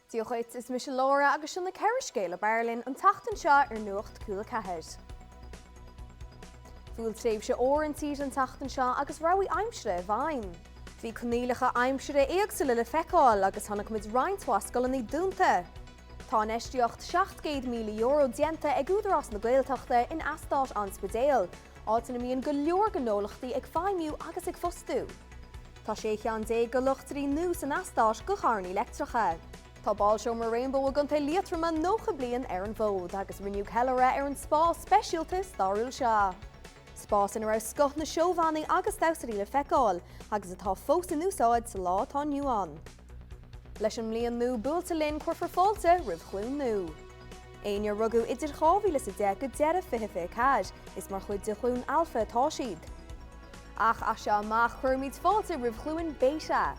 Dia dhuit, is mise Laura agus seo na 4 scéal ab fhearr linn an tseachtain seo ar Nuacht Cúla 4. Bhuail tréimhse fhuar an tír an tseachtain seo agus rabhaidh aimsire i bhfeidhm. Bhí coinníollacha aimsire éagsúla le feiceáil agus chonaic muid roinnt mhaith scoileanna dúnta. Tá infheistíocht €700,000 déanta ag Údarás na Gaeltachta in eastát An Spidéil, áit ina mbíonn go leor gnólachtaí ag feidhmiú agus ag fostú. Tá 16 cheann de luchtairí nua san eastát do charranna leictreacha. Tá Bálseomra Rainbow i gContae Liatroma 90 bliain ar an bhfód agus rinneadh ceiliúradh ar an spás speisialta stairiúil seo. Spás ina raibh scoth na seóbhannaí agus damhsóirí le feiceáil agus atá fós in úsáid sa lá atá inniu ann. Leis an mbliain nua buailte linn cuirfear fáilte roimh ghlúin nua. Éinne a rugadh idir 2010 go deireadh 2024, is mar chuid de ghlúin Alpha atá siad. Ach as seo amach cuirfimid fáilte roimh ghlúin Beta.